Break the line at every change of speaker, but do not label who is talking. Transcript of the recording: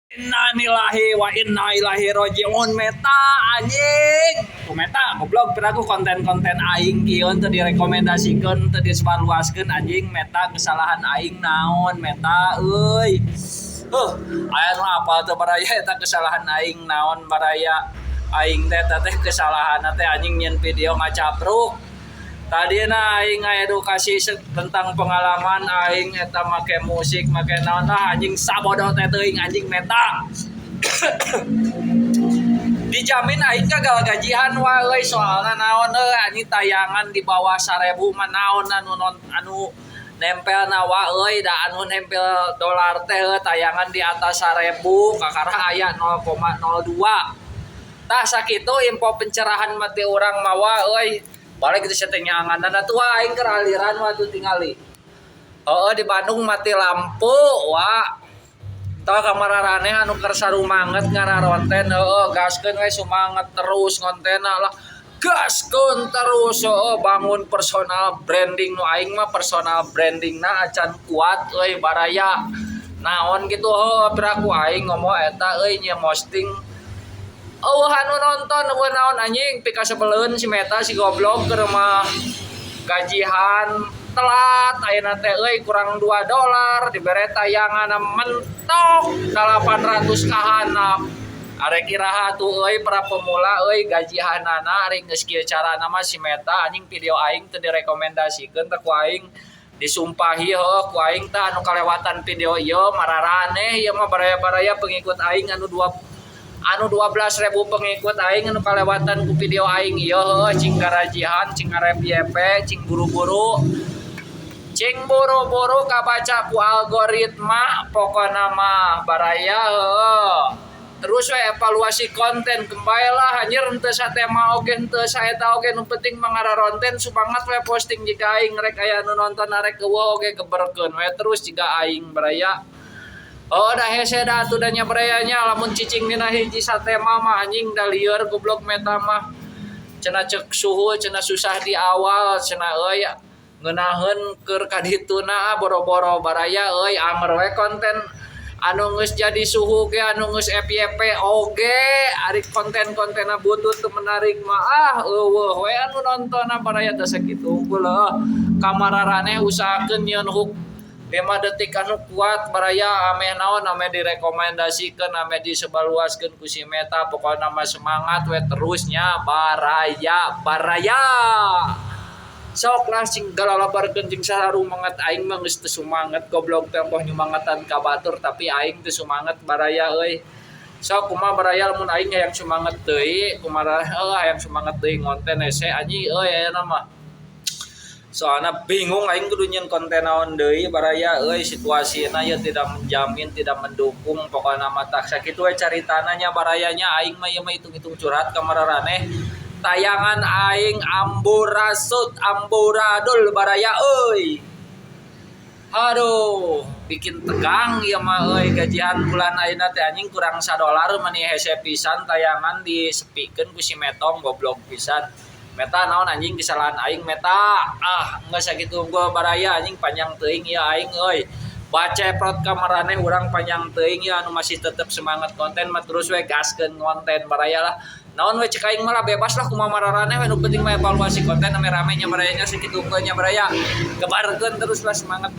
Innalillahi wa inna ilaihi rajiun. Meta anjing. Ku Meta goblok, piraku konten-konten aing kieu teu direkomendasikeun, teu disebarluaskeun, anjing. Meta, kesalahan aing naon, Meta euy? Huh, aya nu apal teu, baraya, eta kesalahan aing naon, baraya? Aing teh teh kesalahan teh, anjing, nyieun video ngacapruk. Tadina aing edukasi tentang pengalaman aing eta make musik, make naon lah, anjing, sabodo teh teuing, anjing. Meta, dijamin aing gagal gajian wae euy. Soalna naon euy, anjing, tayangan di bawah 1000 mah naon anu non, anu nempel na wa euy? Da anu nempel dolar teh euy, tayangan di atas 1000 kakara aya 0,02. Tah, sakitu info pencerahan mati urang mawa euy. Balik itu teh nyangan atuh aing keur aliran waktu tingali. Oh, di Bandung mati lampu wa. Tah, kamararaneh anu keur sarumanget ngararonten, heueuh, gaskeun we, sumanget terus ngontenna lah. Gaskeun terus, heueuh, bangun personal branding. Nu aing mah personal brandingna acan kuat euy, baraya. Naon gitu, heueuh, piraku aing ngomong eta euy, nya posting euweuh anu nonton, euweuh naon, anjing, pikasebeleun si Meta, si goblok. Keur mah gajian telat ayeuna teh euy, kurang 2 dolar dibere, tayangan mentok 800 kahanap. Arek iraha tuh euy para pemula euy gajihanana ari geus kieu carana mah si Meta, anjing? Video aing teu direkomendasikeun teh ku aing disumpahi, heueuh, ku aing tah anu kalewatan video ieu mararaneh ieu mah, baraya-baraya pengikut aing anu dua anu 12.000 pengikut aing anu kalewatan ku video aing ieu, heueuh, cing garajihan, cing FYP, cing buru-buru, cing buru-buru kabaca ku algoritma. Pokona mah, baraya, heueuh, terus we evaluasi konten kembali lah, anjir. Henteu satema oge, henteu saeta oge, nu penting mah ngararonten, semangat we posting. Jika aing rek aya nu nonton arek euweuh oge, geberkeun we terus jika aing, baraya. Oh, dah hese dah atuh dah nya, baraya nya. Lamun cicing dina hiji satema mah, anjing, da lieur goblok Meta mah. Cenah cek suhu cenah susah di awal cenah euy, ngeunaheun keur kadituna boro-boro, baraya euy. Anger we konten anu geus jadi suhu ge, anu geus FYP oge, ari konten-kontenna butut, teu menarik mah, ah, euweuh we anu nontonna, baraya. Teh sakitu unggul, heuh. Kamararaneh usahakeun nyieun hook 5 detik anu kuat, baraya, ameh naon, ameh direkomendasikeun, ameh disebarluaskeun ku si Meta. Pokona mah semangat we terusnya, baraya, baraya. Sok lah, sing galalabarkeun, cing sarumanget. Aing mah geus teu sumanget goblok teh, ongkoh nyumangatan ka batur tapi aing teu sumanget, baraya euy. Sok kumaha, baraya, lamun aing hayang sumanget deui kumaha? Heuh, hayang sumanget deui ngonten hese, anjing euy, ayeuna mah. Soalna bingung aing kudu nyieun konten naon deui, baraya euy. Situasina ieu tidak menjamin, tidak mendukung. Pokona mah tak sakitu we caritana nya, baraya nya. Aing mah ieu mah hitung-hitung curhat ka mararaneh. Tayangan aing amburasut amburadul, baraya euy. Aduh, bikin tegang ieu mah euy. Gajian bulan ayeuna teh, anjing, kurang sadolar, mani hese pisan tayangan disepikeun ku si Metong, goblok pisan. Meta, naon anjing kesalahan aing, Meta? Ah, geus sakitu gua, baraya, anjing, panjang teuing ieu aing euy. Baceprot ka maraneh urang panjang teuing ya. Anu masih tetep semangat konten mah terus we gaskeun konten, baraya lah. Naon we cek aing mah lah, bebas lah kumaha mararaneh we, nu penting mah evaluasi konten rame-rame nya, baraya nya. Sakitu nya, baraya, gebarkeun terus lah, semangat.